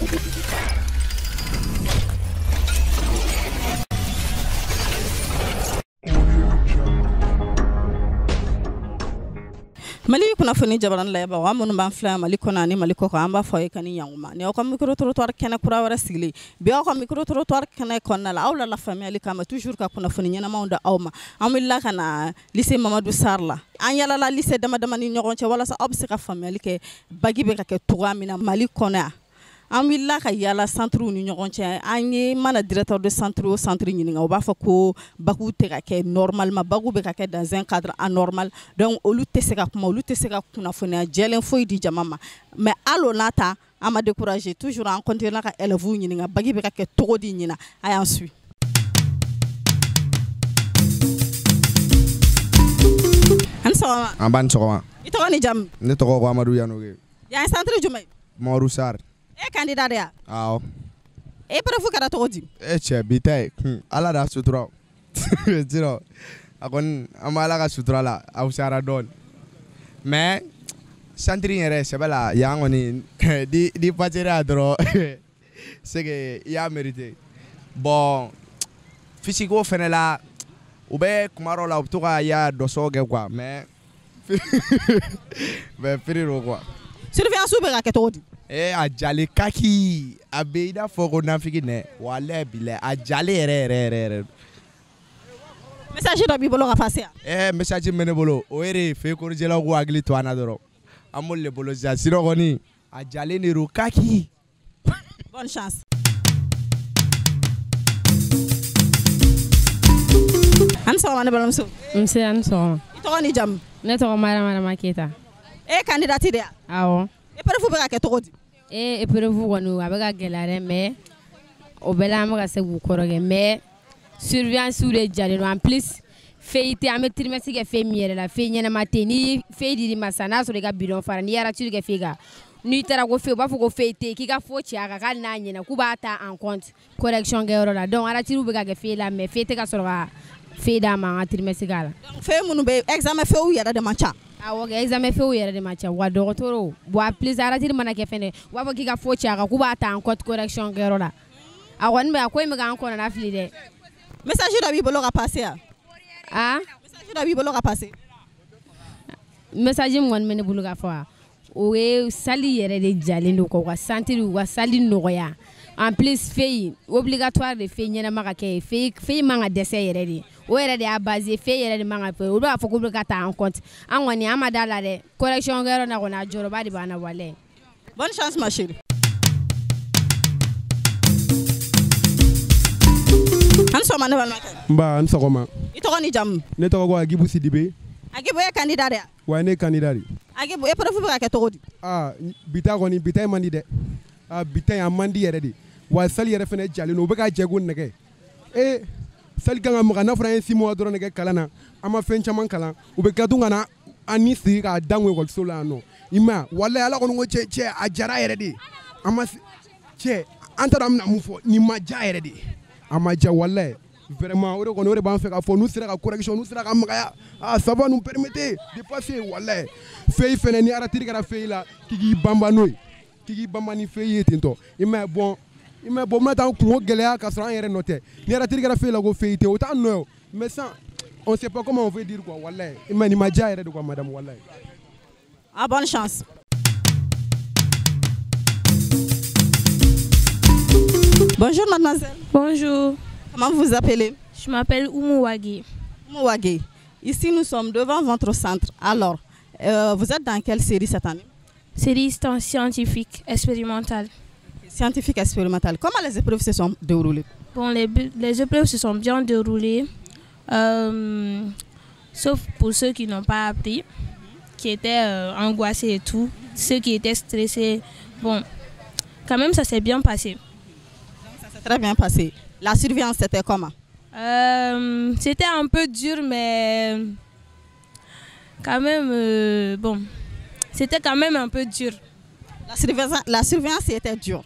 Mali kunnafoni jabarani lajɛbagaw an minnu b'an filɛ Mali kɔnɔ ani Mali kɔkan an b'a fɔ aw ye ka ni ɲankuma ni aw ka micro trottoir kɛnɛ kura wɛrɛ sigilen bi aw ka micro trottoir kɛnɛ kɔnɔna la aw la lafaamuyali kama toujours ka kunnafoni ɲɛnamaw da aw ma an wulila ka na lycée Mamadou Sarr la an yalala lycée dama dama ni ɲɔgɔn cɛ walasa aw bɛ se ka faamuyali kɛ bac bɛ ka kɛ cogoya min na Mali kɔnɔ yan. An wulila ka yala centrew ni ɲɔgɔn cɛ an ye mana directeur de centre o centre ɲininka u b'a fɔ ko bac tɛ ka kɛ normalement bac bɛ ka kɛ dans un cadre anormal donc olu tɛ se ka kuma olu tɛ se ka kunnafoniya jɛlen foyi di jama ma mais hali o n'a ta an ma décourager toujours an continuer ka élèves ɲininka bac bɛ ka kɛ cogo di ɲina a y'an suit. An sɔgɔma. An b'a ni sɔgɔma. I tɔgɔ ni jamu? Ne tɔgɔ ko Amadu Yanoge. Yan ye centre jumɛn ye? Mamadou Sarr. E candidat de ya? Awɔ. Épreuve kɛra cogo di? E cɛ bi ta ye Ala de y'a sutura sinon a kɔni an bɛ Ala ka sutura la a fisayara dɔɔni mais centre in yɛrɛ sɛbɛ la yan kɔni ni passera yan dɔrɔn c'est que i y'a mérité bon physique ko fɛnɛ la u bɛ kuma dɔw la u bɛ to ka ya dɔsɔ kɛ quoi mais mais prix don quoi. Surveillance bɛ ka kɛ cogo di? A jalen kaki a bɛ i n'a fɔ ko nafigi nɛ walayi bilayi a jalen yɛrɛ yɛrɛ yɛrɛ yɛrɛ. Message dɔ b'i bolo ka passer wa? Message min bɛ ne bolo o ye de feu corrigelaw k'u hakili to an na dɔrɔn an b'olu de bolo sisan sinon kɔni a jalen de don kaki. Bonne chance. An ni sɔgɔma ne balimamuso. Nse a ni sɔgɔma. I tɔgɔ ni jamu? Ne tɔgɔ Mariama Keyita. E candidate de ya? Awɔ. Épreuve bɛ ka kɛ cogo di? Épreuve kɔni a bɛ ka gɛlɛya dɛ mais o bɛɛ la an bɛ ka se k'u kɔrɔkɛ mais surveillance de jalen don en plus feuille tɛ an bɛ trimestre kɛ feuille min yɛrɛ la feuille ɲɛnama tɛ yen ni feuille dir'i ma sisan n'a sɔrɔ i ka bidon fara n'i ye rature kɛ feuille kan n'i taara ko feuille u b'a fɔ ko feuille tɛ yen k'i ka fo ci a kan k'ali n'a ɲɛna k'u b'a ta en compte correction kɛyɔrɔ la donc rature bɛ ka kɛ feuille la mais feuille tɛ ka sɔrɔ ka feuille d'a ma an ka trimestre k'a la. Donc feuille minnu bɛ examen feuille yɛrɛ de man ca. Awɔ examen feuille yɛrɛ de man ca wa dɔgɔtɔrɔw bon en plus rature mana kɛ fɛnɛ u b'a fɔ k'i ka fo ci a kan k'u b'a ta en compte correction kɛyɔrɔ la a kɔni bɛ a ko in bɛ k'an kɔnɔna fili dɛ. Message dɔ b'i bolo ka passer wa? Ah? Message dɔ b'i bolo ka passer? Message min kɔni bɛ ne bolo ka fɔ wa o ye salle yɛrɛ de jalen don u ka centre u ka salle nɔgɔya en plus feuille obligatoire de feuille ɲɛnama ka kɛ yen feuille man ka dɛsɛ yɛrɛ de o yɛrɛ de y'a base ye feuille yɛrɛ de man ka fɛ olu b'a fɔ k'u bɛ ka ta en compte an kɔni an ma da la dɛ correction kɛyɔrɔ na kɔni a jɔyɔrɔba de b'an na walayi. Bonne chance ma chérie. An sɔgɔma ne balimakɛ. Nba an sɔgɔma. I tɔgɔ ni jamu? Ne tɔgɔ ko Agibu Sidibe. Agibu e candidat de ya? Wa ne ye candidat de. Agibu épreuve bɛ ka kɛ cogo di? Aa bi ta kɔni bi ta in man di dɛ. Aa bi ta in a man di yɛrɛ de. Wa salle yɛrɛ fɛnɛ jalen don u bɛ ka jɛ ko nɛgɛ. Salle kan ka maga n'a fɔra an ye 6 mois dɔrɔn de kɛ kalan na an ma fɛn caman kalan u bɛ tila tun ka na an ni sigi k'a dan ekɔliso la yan nɔ i ma ye walayi Ala kɔni ko cɛ a jara yɛrɛ de an ma cɛ an t'a dɔn an bɛna mun fɔ nin ma ja yɛrɛ de a ma ja walayi vraiment o de kɔni o de b'an fɛ k'a fɔ n'u sera ka correction n'u sera ka magaya ah ça va nous permettre de passer walayi feuille fɛnɛ ni rature kɛra feuille la k'i k'i banban n'o ye k'i k'i banban ni feuille ye ten tɔ i ma ye bon i ma ye bon bɛna taa an kungo gɛlɛya k'a sɔrɔ an yɛrɛ nɔ tɛ ni rature kɛra feuille la ko feuille tɛ o t'an nɔ ye o mais ça on sait pas comment on veut dire quoi walayi i ma ye nin ma diya yɛrɛ de quoi madame walayi. Ah bonne chance. Bonjour mademoiselle. Bonjour. Comment vous vous appelez? Je m'appelle Oumou Wagé. Oumou Wagé. Ici, nous sommes devant votre centre. Alors, vous êtes dans quelle série cette année? Série scientifique expérimentale. Scientifique expérimentale. Comment les épreuves se sont déroulées? Bon, les épreuves se sont bien déroulées, sauf pour ceux qui n'ont pas appris, qui étaient angoissés et tout, ceux qui étaient stressés. Bon, quand même, ça s'est bien passé. Donc, ça s'est très bien passé. La surveillance, c'était comment? C'était un peu dur, mais quand même, bon, c'était quand même un peu dur. La surveillance était dure?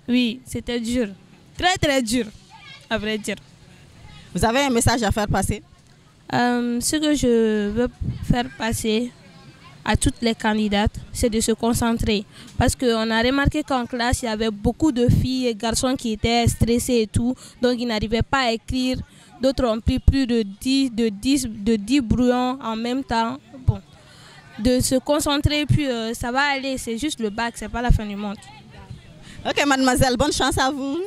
Oui, c'était dur. Très, très dur, à vrai dire. Vous avez un message à faire passer? Ce que je veux faire passer, à toutes les candidates, c'est de se concentrer. Parce qu'on a remarqué qu'en classe, il y avait beaucoup de filles et garçons qui étaient stressés et tout, donc ils n'arrivaient pas à écrire. D'autres ont pris plus de 10 brouillons en même temps. Bon, de se concentrer, puis ça va aller, c'est juste le bac, c'est pas la fin du monde. Ok, mademoiselle, bonne chance à vous.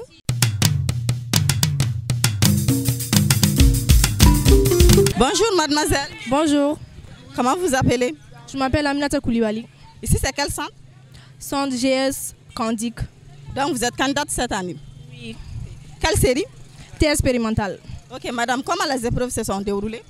Bonjour, mademoiselle. Bonjour. Comment vous appelez? Je m'appelle Aminata Koulibaly. Ici, c'est quel centre? Centre GS Candic. Donc, vous êtes candidate cette année? Oui. Quelle série? T expérimentale. Ok, madame, comment les épreuves se sont déroulées?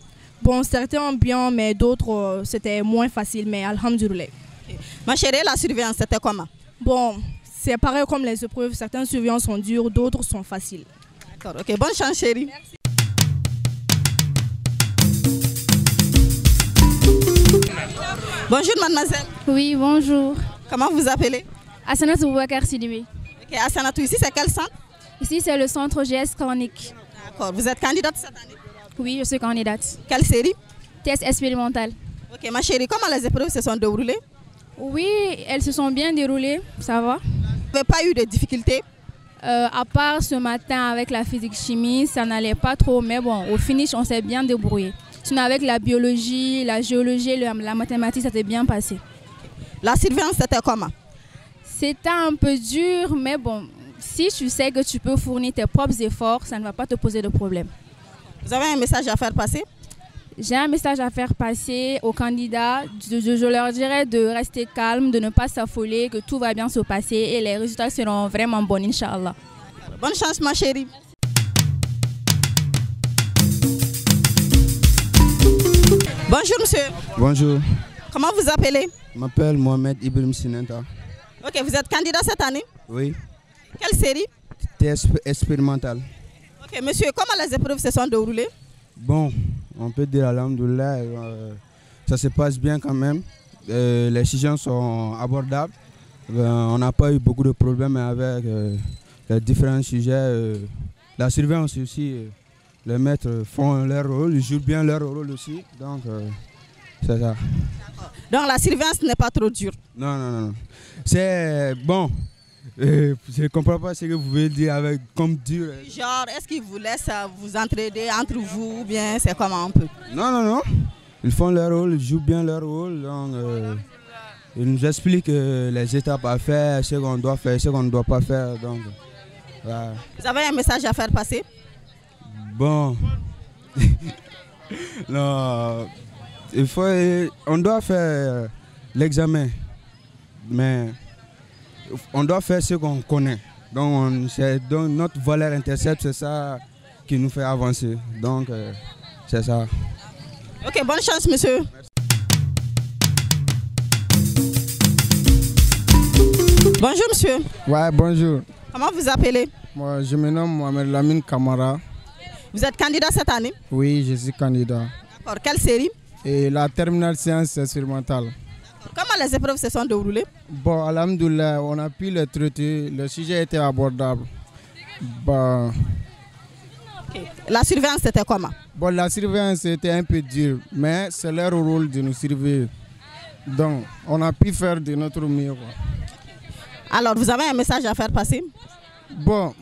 Bon, certains bien, mais d'autres, c'était moins facile, mais alhamdoulilah. Okay. Ma chérie, la surveillance, c'était comment? Bon, c'est pareil comme les épreuves. Certaines surveillances sont dures, d'autres sont faciles. D'accord, ok. Bonne chance, chérie. Merci. Bonjour, mademoiselle. Oui, bonjour. Comment vous appelez? Assanatou Boubacar Sidibé. Ok, Assanatou, ici, c'est quel centre? Ici, c'est le centre GS Cornique. D'accord. Vous êtes candidate cette année? Oui, je suis candidate. Quelle série? Test expérimental. Ok, ma chérie, comment les épreuves se sont déroulées? Oui, elles se sont bien déroulées, ça va. Vous n'avez pas eu de difficultés? À part ce matin avec la physique-chimie, ça n'allait pas trop, mais bon, au finish, on s'est bien débrouillé. Sinon, avec la biologie, la géologie et la mathématique, ça s'est bien passé. La surveillance, c'était comment? C'était un peu dur, mais bon, si tu sais que tu peux fournir tes propres efforts, ça ne va pas te poser de problème. Vous avez un message à faire passer? J'ai un message à faire passer aux candidats. Je leur dirais de rester calme, de ne pas s'affoler, que tout va bien se passer et les résultats seront vraiment bons, Inch'Allah. Bonne chance, ma chérie. Merci. Bonjour, monsieur. Bonjour. Comment vous appelez? Je m'appelle Mohamed Ibrahim Sinenta. Ok, vous êtes candidat cette année? Oui. Quelle série? Test expérimental. Ok, monsieur, comment les épreuves se sont déroulées? Bon, on peut dire alhamdoulilah, ça se passe bien quand même. Les sujets sont abordables. On n'a pas eu beaucoup de problèmes avec les différents sujets. La surveillance aussi, les maîtres font leur rôle, ils jouent bien leur rôle aussi. Donc, c'est ça. Donc la surveillance n'est pas trop dure? Non, non, non. C'est bon. Je ne comprends pas ce que vous voulez dire avec comme dur. Genre, est-ce qu'ils vous laissent vous entraider entre vous ou bien c'est comment un peu? Non, non, non. Ils font leur rôle, ils jouent bien leur rôle. Donc, ils nous expliquent les étapes à faire, ce qu'on doit faire, ce qu'on ne doit pas faire. Donc, voilà. Vous avez un message à faire passer? Bon. Non, il faut, on doit faire l'examen, mais on doit faire ce qu'on connaît. Donc, donc notre valeur intercept, c'est ça qui nous fait avancer. Donc, c'est ça. Ok, bonne chance, monsieur. Merci. Bonjour, monsieur. Ouais, bonjour. Comment vous appelez? Moi, je me nomme Mohamed Lamine Kamara. Vous êtes candidat cette année? Oui, je suis candidat. D'accord. Quelle série? Et la terminale sciences expérimentales. Comment les épreuves se sont déroulées? Bon, alhamdoulilah, on a pu le traiter, le sujet était abordable. Bon. Okay. La surveillance, c'était comment? Bon, la surveillance était un peu dure, mais c'est leur rôle de nous surveiller. Donc, on a pu faire de notre mieux. Quoi. Alors, vous avez un message à faire passer? Bon,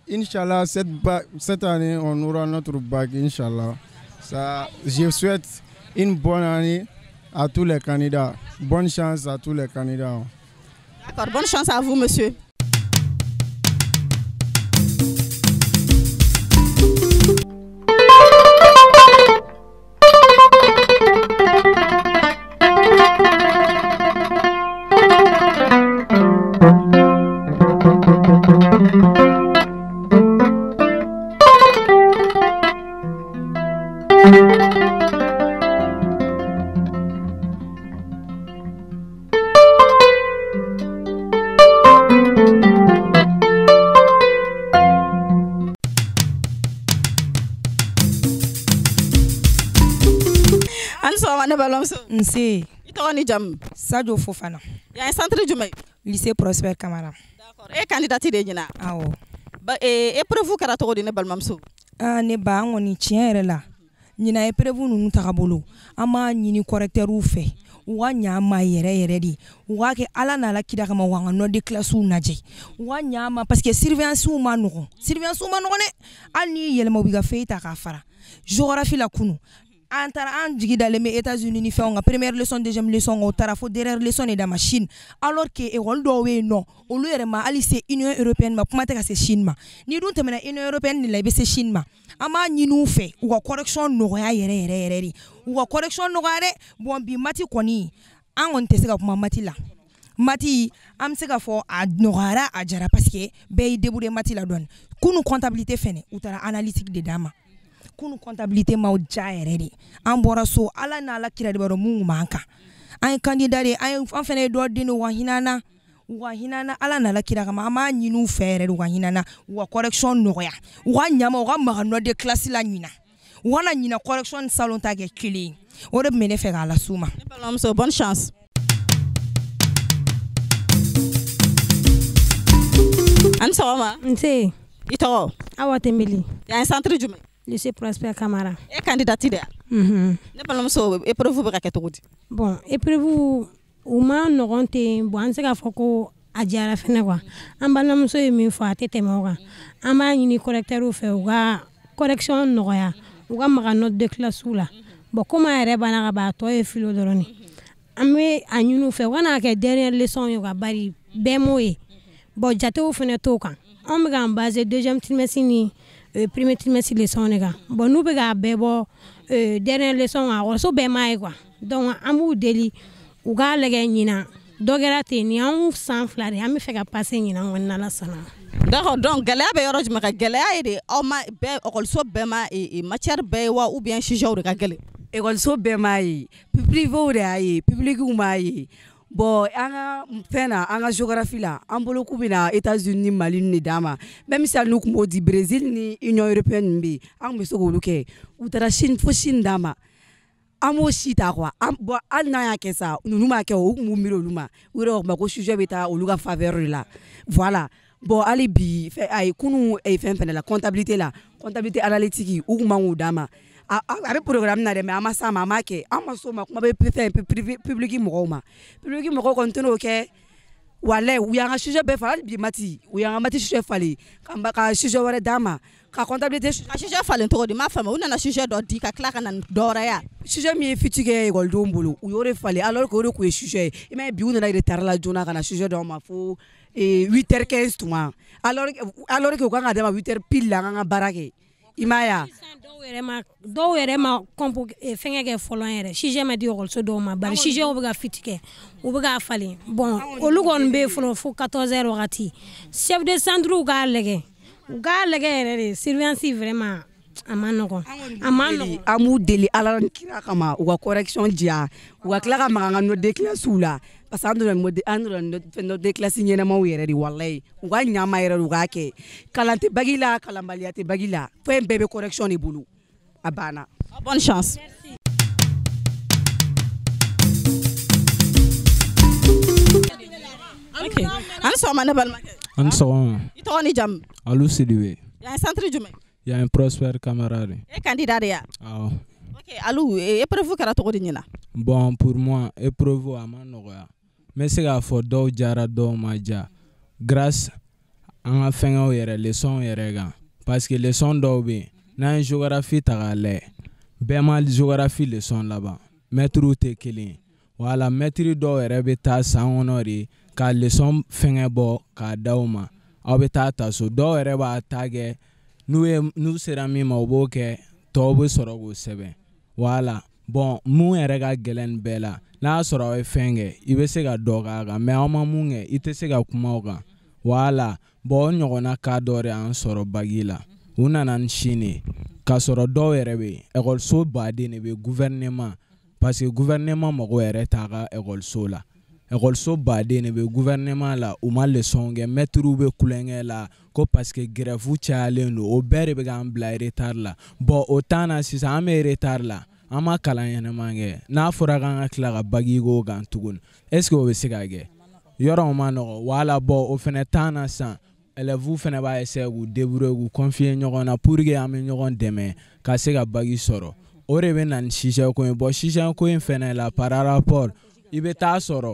Inch'Allah, cette année, on aura notre bac, Inch'Allah. Ça, je souhaite une bonne année à tous les candidats. Bonne chance à tous les candidats. D'accord, bonne chance à vous, monsieur. Nse. I tɔgɔ ni jamu? Sadio Fofana. Yan ye centre jumɛn ye? Lycée Prosper Camara. D'accord. E candidate de ɲina? Awɔ. Ba épreuve kɛra cogo di ne balimamuso? Ah ne ba an kɔni tiɲɛ yɛrɛ la ɲina épreuve ninnu tagabolo an b'a ɲini correcteur fɛ U ka ɲa ma yɛrɛ yɛrɛ de, u k'a kɛ Ala n'a la kira kama, u k'an ka note de classe lajɛ, u ka ɲa ma, parce que surveillance ma nɔgɔn, surveillance ma nɔgɔn dɛ. Hali n'i yɛlɛma, u b'i ka feuille ta k'a fara. Géographie la kunu, an taara, an jigi dalen bɛ États-Unis ni fɛnw kan, première leçon, deuxième leçon, o taara fo dernière leçon de d'a ma Chine, alors que école dɔw bɛ yen nɔ, olu yɛrɛ ma hali se Union européenne ma, kuma tɛ ka se Chine ma. N'i dun tɛmɛna Union européenne de la, i bɛ se Chine ma. An b'a ɲini u fɛ, u ka correction nɔgɔya yɛrɛ yɛrɛ yɛrɛ de, u ka correction nɔgɔya dɛ. Bon, bi maths kɔni, an kɔni tɛ se ka kuma maths la. Maths, an bɛ se k'a fɔ a nɔgɔyara, a jara, parce que bɛɛ y'i débrouiller maths la dɔɔni. Kunu comptabilité fɛnɛ, u taara analytique de d'an ma. Kunu comptabilité ma diya yɛrɛ de. An bɔra so, Ala n'Ala kira de b'a dɔn mun kun b'an kan. An ye candidat de ye, an fɛnɛ ye dɔ den de, u ka hinɛ an na, u ka hinɛ an na, Ala n'Ala kira kama. An b'a ɲini u fɛ yɛrɛ de, u ka hinɛ an na, u ka correction nɔgɔya, u ka ɲama, u ka maga note de classe la ɲina, u kana ɲina correction ni salon ta kɛ kelen ye. O de tun bɛ ne fɛ k'a las'u ma. Ne balimamuso, bonne chance. Ani sɔgɔma. Nse. I tɔgɔ? Awa Tembeli. Yan ye centre jumɛn? Lycée Prosper Kamara. E candidate de ya? Mhm. Ne balimamuso, épreuve bɛ ka kɛ cogo di? Bon, épreuve u ma nɔgɔn ten. Bon, an tɛ se k'a fɔ ko a diyara fɛnɛ quoi. An balimamuso ye min fɔ, a tɛ tɛmɛ o kan. An b'a ɲini correcteur fɛ, u ka correction nɔgɔya, u ka maga note de classe la. Bon, komi a yɛrɛ banna ka ban, a tɔ ye philo dɔrɔn de. An bɛ a ɲini u fɛ, u kana kɛ dernière leçon ye quoi, bari bɛɛ m'o ye. Bon, jatew fɛnɛ t'o kan. Anw bɛ k'an baser deuxième trimestre ni premier trimestre leçon de kan. Bon, n'u bɛ k'a bɛɛ bɔ dernière leçon kan, ekɔliso bɛɛ m'a ye quoi. Donc an b'u deli, u k'a lajɛ ɲinan dɔ kɛra ten, nin y'anw san 2 de, an bɛ fɛ ka passer ɲinan kɔni, n'Ala sɔnna. D'accord, donc gɛlɛya bɛ yɔrɔ jumɛn kan? Gɛlɛya ye de aw ma bɛɛ, ekɔliso bɛɛ ma matière bɛɛ ye wa, ou bien sujet de ka gɛlɛn? Ekɔliso bɛɛ m'a ye, privéw de y'a ye, publicw m'a ye. Bon, an ka fɛn na, an ka géographie la, an bolo k'u bɛna États-Unis ni Mali de d'an ma. Même si hali n'u tun b'o di, Brésil ni Union européenne ninnu bɛ yen, an tun bɛ se k'olu kɛ. U taara Chine, fo Chine d'an ma, an b'o si ta quoi. An bon, hali n'an y'a kɛ sa, ninnu m'a kɛ o, u tun b'u miiri olu ma, u yɛrɛ b'a fɔ ko sujet bɛ taa olu ka faveur de la, voilà. Bon, hali bi fɛn, ayi, kunun fɛn fɛnɛ la, comptabilité la, comptabilité analytique, u tun man k'o d'an ma. A bɛ programme na dɛ, mais an ma s'a ma, an m'a kɛ, an ma s'o ma. Kuma bɛ fɛn privé, public mɔgɔw ma, public mɔgɔw kɔni tɛn'o kɛ. Walayi, u y'an ka sujet bɛɛ falen. Hali bi maths, u y'an ka maths sujet falen ka sujet wɛrɛ d'an ma, ka comptabilité. Ka sujet falen cogo di? N m'a faamu. U nana sujet dɔ di ka tila ka na ni dɔ wɛrɛ ye. Sujet min ye fuite kɛ ekɔlidenw bolo, u y'o de falen, alors que o de tun ye sujet ye. I m'a ye, bi u nana retard la joona ka na sujet d'aw ma fo 8h15 tuma, alors que u kan ka d'an ma 8h pile la, an k'an ka baara kɛ. I m'a ye wa? Dɔw yɛrɛ ma compo fɛngɛ kɛ fɔlɔ yɛrɛ, sujet ma di ekɔliso dɔw ma, bari sujet bɛ ka fuite kɛ, u bɛ k'a falen. Bon, olu kɔni bɛ yen fɔlɔ fo 14h wagati. Chef de centre k'a lajɛ, u k'a lajɛ yɛrɛ de, surveillance vraiment a ma nɔgɔn, a ma nɔgɔn. An b'u deli Ala ni kira kama, u ka correction diya, u ka tila ka maga an ka note de classe la, parce que an donna note de classe ɲɛnamaw yɛrɛ de. Walayi, u ka ɲa ma yɛrɛ de, u k'a kɛ. Kalan tɛ bac la, kalanbaliya tɛ bac la, fɛn bɛɛ bɛ correction de bolo, a banna. Bonne chance. Ok, an sɔgɔma ne balimakɛ. An sɔgɔma. I tɔgɔ ni jamu? Alu Sidibe. Yan ye centre jumɛn? Yan ye Prosper Kamara de. E candidat de ya? Awɔ. Ok, Alu, épreuve kɛra cogo di ɲinan? Bon, pour moi, épreuve a ma nɔgɔya. N bɛ se k'a fɔ dɔw jara, dɔw ma ja. Grâce an ka fɛngɛw yɛrɛ, leçon yɛrɛ kan. Parce que leçon dɔw bɛ yen, n'an ye géographie ta k'a lajɛ, bɛɛ ma géographie leçon laban. Maîtres tɛ kelen ye. Voilà, maître dɔw yɛrɛ bɛ taa san kɔnɔ de ka leçon fɛngɛ bɔ k'a d'aw ma. Aw bɛ taa ta so. Dɔw yɛrɛ b'a ta kɛ n'u sera min ma, u b'o kɛ, tɔw bɛ sɔrɔ k'o sɛbɛn. Voilà. Bon, mun yɛrɛ ka gɛlɛn nin bɛɛ la, n'a y'a sɔrɔ aw ye fɛn kɛ, i bɛ se ka dɔ k'a kan, mais aw ma mun kɛ, i tɛ se ka kuma o kan. Voilà. Bon, o ɲɔgɔnna cas dɔ de y'an sɔrɔ bac la. U nana ni Chine ye, k'a sɔrɔ dɔw yɛrɛ bɛ yen, ekɔliso baden de bɛ gouvernement, parce que gouvernement mago yɛrɛ t'a ka ekɔliso la. Ekɔliso baden de bɛ gouvernement la, u ma leçon kɛ, maîtres bɛ kulonkɛ la ko parce que grève cayalen don, o bɛɛ de bɛ k'an bila retard la. Bon, o temps na sisan, an bɛ retard la, an ma kalan ɲɛnama kɛ. N'a fɔra k'an ka tila ka bac k'o kan tuguni, est ce que o bɛ se ka kɛ? Yɔrɔ o ma nɔgɔn. Voilà, bon, o fɛnɛ temps na sisan, élèves fɛnɛ b'a essayer k'u débrouiller, k'u confier ɲɔgɔn na pour que an bɛ ɲɔgɔn dɛmɛ ka se ka bac sɔrɔ. O de bɛ na ni sujet ko ye. Bon, sujet ko in fɛnɛ la, par rapport I bɛ taa sɔrɔ,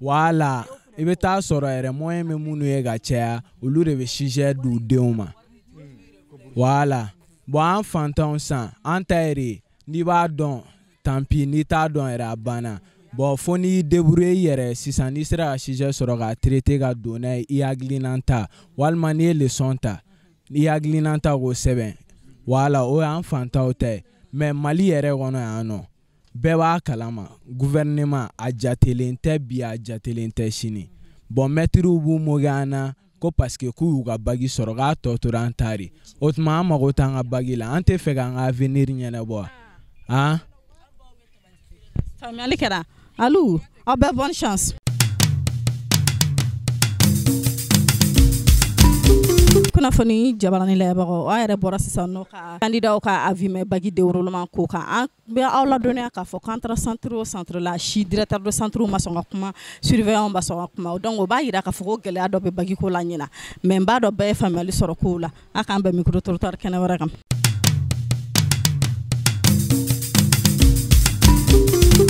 wala, i bɛ taa sɔrɔ yɛrɛ, moyen bɛ minnu ye ka caya, olu de bɛ sujet d'u denw ma. Wala, bon, an fantanw san, an ta yɛrɛ, n'i b'a dɔn, tant pis, n'i t'a dɔn yɛrɛ, a banna. Bon, fo n'i y'i débrouiller i yɛrɛ sisan, n'i sera ka sujet sɔrɔ k'a traiter ka don n'a ye, i hakilina ta, walima n'i ye leçon ta, i hakilina ta k'o sɛbɛn. Wala, o y'an fantanw ta ye. Mais Mali yɛrɛ kɔnɔ yan nɔ, bɛɛ b'a kalama, gouvernement a jatelen tɛ bi, a jatelen tɛ sini. Bon, mɛtiriw b'u moquer an na ko parce que k'u y'u ka bac sɔrɔ, k'a tɔ tora an ta de. O tuma, an mago t'an ka bac la, an tɛ fɛ k'an ka avenir ɲɛnabɔ han. Faamuyali kɛra. Alu, aw bɛɛ, bonne chance. Kunnafoni jabarani layɛbagaw, aw yɛrɛ bɔra sisan nɔ ka candidat ka avis mɛn bac déroulement ko kan. An bɛ aw ladɔnniya k'a fɔ k'an taara centre o centre la, si directeur de centre ma sɔn ka kuma, surveillant ma sɔn ka kuma. Donc o b'a yira k'a fɔ ko gɛlɛya dɔ bɛ bac ko la ɲina. Mais n b'a dɔn bɛɛ ye faamuyali sɔrɔ kow la. A k'an bɛn micro trottoir kɛnɛ wɛrɛ kan.